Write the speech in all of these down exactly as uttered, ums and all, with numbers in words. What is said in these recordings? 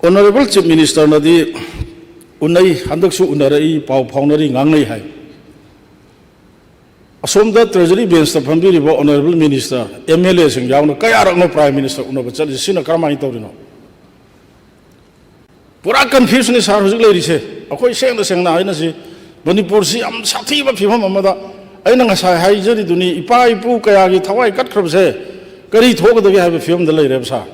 Honourable Chief Ministerꯅꯗꯤ ꯎꯅꯩ, ꯍꯟꯗꯛꯁꯨ ꯎꯅꯔꯛꯏ, ꯄꯥꯎ ꯐꯥꯎꯅꯔꯤ, ꯉꯥꯡꯅꯩ ꯍꯥꯏ꯫ ꯑꯁꯣꯝꯗ Treasury benchꯇ ꯐꯝꯕꯤꯔꯤꯕ Honourable Minister, MLAꯁꯤꯡ ꯌꯥꯎꯅ ꯀꯌꯥꯔꯛꯅꯣ Prime Minister ꯎꯅꯕ ꯆꯠꯂꯤꯁꯦ? ꯁꯤꯅ ꯀꯔꯝꯍꯥꯏꯅ ꯇꯧꯔꯤꯅꯣ? ꯄꯨꯔꯥ confuseꯅꯤ sir ꯍꯧꯖꯤꯛ ꯂꯩꯔꯤꯁꯦ꯫ ꯑꯩꯈꯣꯏ ꯁꯦꯡꯅ ꯁꯦꯡꯅ ꯍꯥꯏꯅꯁꯤ, ꯃꯅꯤꯄꯨꯔꯁꯤ ꯌꯥꯝ ꯁꯥꯊꯤꯕ ꯐꯤꯕꯝ ꯑꯃꯗ, ꯑꯩꯅ ꯉꯁꯥꯏ ꯍꯥꯏꯖꯔꯤꯗꯨꯅꯤ, ꯏꯄꯥ ꯏꯄꯨ ꯀꯌꯥꯒꯤ ꯊꯋꯥꯏ ꯀꯠꯈ꯭ꯔꯕꯁꯦ ꯀꯔꯤ ꯊꯣꯛꯀꯗꯒꯦ ꯍꯥꯏꯕ ꯐꯤꯕꯝꯗ ꯂꯩꯔꯦꯕ sir꯫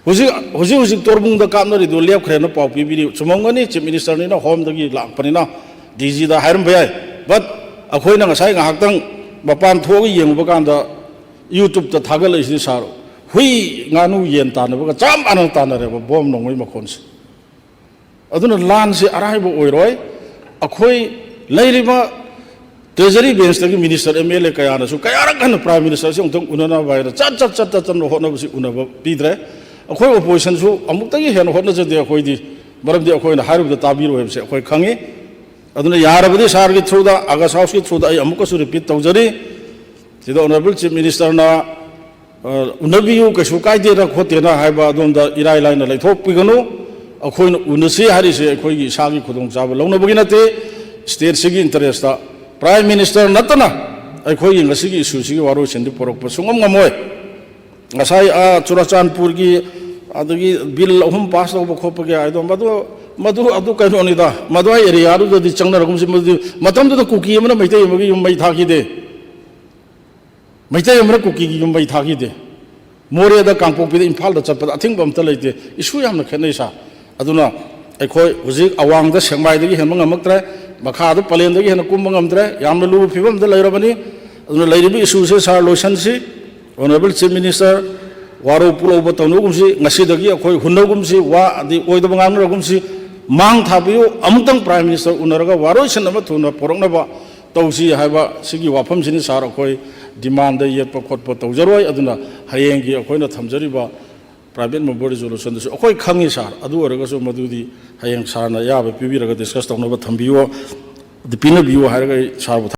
ꯍꯧꯖꯤꯛ, ꯍꯧꯖꯤꯛ, ꯍꯧꯖꯤꯛ ꯇꯣꯔꯕꯨꯡꯗ ꯀꯥꯞꯅꯔꯤꯗꯨ ꯂꯦꯞꯈ꯭ꯔꯦꯅ ꯄꯥꯎ ꯄꯤꯕꯤꯔꯤ꯫ ꯆꯨꯝꯃꯝꯒꯅꯤ, Chief Ministerꯅꯤꯅ, homeꯗꯒꯤ ꯂꯥꯛꯄꯅꯤꯅ, DGꯗ ꯍꯥꯏꯔꯝꯕ ꯌꯥꯏ꯫ But ꯑꯩꯈꯣꯏꯅ ꯉꯁꯥꯏ ꯉꯥꯏꯍꯥꯛꯇꯪ ꯃꯄꯥꯟ ꯊꯣꯛꯑꯒ ꯌꯦꯡꯉꯨꯕ ꯀꯥꯟꯗ, YouTubeꯇ ꯊꯥꯒꯠꯂꯛꯏꯁꯤꯗꯤ sir, ꯍꯨꯏ, ꯉꯥꯅꯨ, ꯌꯦꯟ ꯇꯥꯟꯅꯕꯒ ꯆꯞ ꯃꯥꯟꯅꯅ ꯇꯥꯟꯅꯔꯦꯕ, bomb ꯅꯣꯡꯃꯩ ꯃꯈꯣꯟꯁꯦ꯫ ꯑꯗꯨꯅ ꯂꯥꯟꯁꯤ ꯑꯔꯥꯏꯕ ꯑꯣꯏꯔꯣꯏ꯫ ꯑꯩꯈꯣꯏ ꯂꯩꯔꯤꯕ Treasury benchꯇꯒꯤ Minister, MLA ꯀꯌꯥꯅꯁꯨ ꯀꯌꯥꯔꯛ ꯍꯟꯅ Prime Ministerꯁꯤ ꯑꯃꯨꯛꯇꯪ ꯎꯅꯅꯕ ꯍꯥꯏꯅ ꯆꯠ, ꯆꯠ, ꯆꯠ, ꯆꯠ, ꯆꯠꯅ ꯍꯣꯠꯅꯕꯁꯤ ꯎꯅꯕ ꯄꯤꯗ꯭ꯔꯦ꯫ ꯑꯩꯈꯣꯏ oppositionꯁꯨ ꯑꯃꯨꯛꯇꯒꯤ ꯍꯦꯟꯅ ꯍꯣꯠꯅꯖꯗꯦ ꯑꯩꯈꯣꯏꯗꯤ, ꯃꯔꯝꯗꯤ ꯑꯩꯈꯣꯏꯅ ꯍꯥꯏꯔꯨꯕꯗ ꯇꯥꯕꯤꯔꯣꯏ ꯍꯥꯏꯕꯁꯦ ꯑꯩꯈꯣꯏ ꯈꯪꯉꯤ꯫ ꯑꯗꯨꯅ ꯌꯥꯔꯕꯗꯤ sirꯒꯤ throughꯗ, August Houseꯀꯤ throughꯗ ꯑꯩ ꯑꯃꯨꯛꯀꯁꯨ repeat ꯇꯧꯖꯔꯤ꯫ ꯁꯤꯗ Honourable Chief Ministerꯅ, ꯑ, ꯎꯅꯕꯤꯌꯨ, ꯀꯩꯁꯨ ꯀꯥꯏꯗꯦꯅ ꯈꯣꯠꯇꯦꯅ ꯍꯥꯏꯕ ꯑꯗꯣꯝꯗ ꯏꯔꯥꯏ ꯂꯥꯏꯅ ꯂꯩꯊꯣꯛꯄꯤꯒꯅꯨ꯫ ꯑꯩꯈꯣꯏꯅ ꯎꯅꯁꯤ ꯍꯥꯏꯔꯤꯁꯦ ꯑꯩꯈꯣꯏꯒꯤ ꯏꯁꯥꯒꯤ ꯈꯨꯗꯣꯡꯆꯥꯕ ꯂꯧꯅꯕꯒꯤ ꯅꯠꯇꯦ, stateꯁꯤꯒꯤ interestꯇ꯫ Prime Minister ꯅꯠꯇꯅ ꯑꯩꯈꯣꯏꯒꯤ ꯉꯁꯤꯒꯤ issueꯁꯤꯒꯤ ꯋꯥꯔꯣꯏꯁꯤꯟꯗꯤ ꯄꯨꯔꯛꯄ ꯁꯨꯡꯉꯝ ꯉꯝꯃꯣꯏ꯫ ꯉꯁꯥꯏ, ꯑ, ꯆꯨꯔꯥꯆꯥꯟꯄꯨꯔꯒꯤ ꯑꯗꯒꯤ bill ꯑꯍꯨꯝ pass ꯇꯧꯕ ꯈꯣꯠꯄꯒꯤ ꯍꯥꯏꯗꯣ, ꯃꯗꯨ, ꯃꯗꯨ, ꯑꯗꯨ ꯀꯩꯅꯣꯅꯤꯗ, ꯃꯗꯨꯋꯥꯏ areaꯗꯨꯗꯗꯤ ꯆꯪꯅꯔꯒꯨꯝꯁꯤ꯫ ꯃꯗꯨꯗꯤ ꯃꯇꯝꯗꯨꯗ ꯀꯨꯀꯤ ꯑꯃꯅ ꯃꯩꯇꯩ ꯑꯃꯒꯤ ꯌꯨꯝ ꯃꯩ ꯊꯥꯈꯤꯗꯦ꯫ ꯃꯩꯇꯩ ꯑꯃꯅ ꯀꯨꯀꯤꯒꯤ ꯌꯨꯝ ꯃꯩ ꯊꯥꯈꯤꯗꯦ꯫ ꯃꯣꯔꯦꯗ, ꯀꯥꯡꯄꯣꯛꯄꯤꯗ, ꯏꯝꯐꯥꯜꯗ ꯆꯠꯄꯗ ꯑꯊꯤꯡꯕ ꯑꯝꯇ ꯂꯩꯇꯦ꯫ Issue ꯌꯥꯝꯅ ꯈꯦꯠꯅꯩ sir꯫ ꯑꯗꯨꯅ ꯑꯩꯈꯣꯏ ꯍꯧꯖꯤꯛ ꯑꯋꯥꯡꯗ ꯁꯦꯛꯃꯥꯏꯗꯒꯤ ꯍꯦꯟꯕ ꯉꯝꯃꯛꯇ꯭ꯔꯦ, ꯃꯈꯥꯗ ꯄꯂꯦꯟꯗꯒꯤ ꯍꯦꯟꯅ ꯀꯨꯝꯕ ꯉꯝꯗ꯭ꯔꯦ꯫ ꯌꯥꯝꯅ ꯂꯨꯕ ꯐꯤꯕꯝꯗ ꯂꯩꯔꯕꯅꯤ꯫ ꯑꯗꯨꯅ ꯂꯩꯔꯤꯕ issueꯁꯦ sir ꯂꯣꯏꯁꯟꯁꯤ꯫ Honourable Chief Minister, ꯋꯥꯔꯧ ꯄꯨꯛꯂꯧꯕ ꯇꯧꯅꯒꯨꯝꯁꯤ꯫ ꯉꯁꯤꯗꯒꯤ ꯑꯩꯈꯣꯏ ꯍꯨꯟꯅꯒꯨꯝꯁꯤ, ꯋꯥꯗꯤ ꯑꯣꯏꯗꯕ ꯉꯥꯡꯅꯔꯒꯨꯝꯁꯤ꯫ ꯃꯥꯡ ꯊꯥꯕꯤꯌꯨ꯫ ꯑꯃꯨꯛꯇꯪ Prime Minister ꯎꯅꯔꯒ ꯋꯥꯔꯣꯏꯁꯤꯟ ꯑꯃ ꯊꯨꯅ ꯄꯨꯔꯛꯅꯕ ꯇꯧꯁꯤ ꯍꯥꯏꯕ ꯁꯤꯒꯤ ꯋꯥꯐꯝꯁꯤꯅꯤ sir꯫ ꯑꯩꯈꯣꯏ demandꯗ ꯌꯦꯠꯄ ꯈꯣꯠꯄ ꯇꯧꯖꯔꯣꯏ꯫ ꯑꯗꯨꯅ ꯍꯌꯦꯡꯒꯤ ꯑꯩꯈꯣꯏꯅ ꯊꯝꯖꯔꯤꯕ private member resolutionꯗꯁꯨ ꯑꯩꯈꯣꯏ ꯈꯪꯉꯤ sir꯫ ꯑꯗꯨ ꯑꯣꯏꯔꯒꯁꯨ ꯃꯗꯨꯗꯤ ꯍꯌꯦꯡ sirꯅ ꯑꯌꯥꯕ ꯄꯤꯕꯤꯔꯒ discuss ꯇꯧꯅꯕ ꯊꯝꯕꯤꯌꯣ, ꯄꯤꯅꯕꯤꯌꯨ ꯍꯥꯏꯔꯒ ꯑꯩ sirꯕꯨ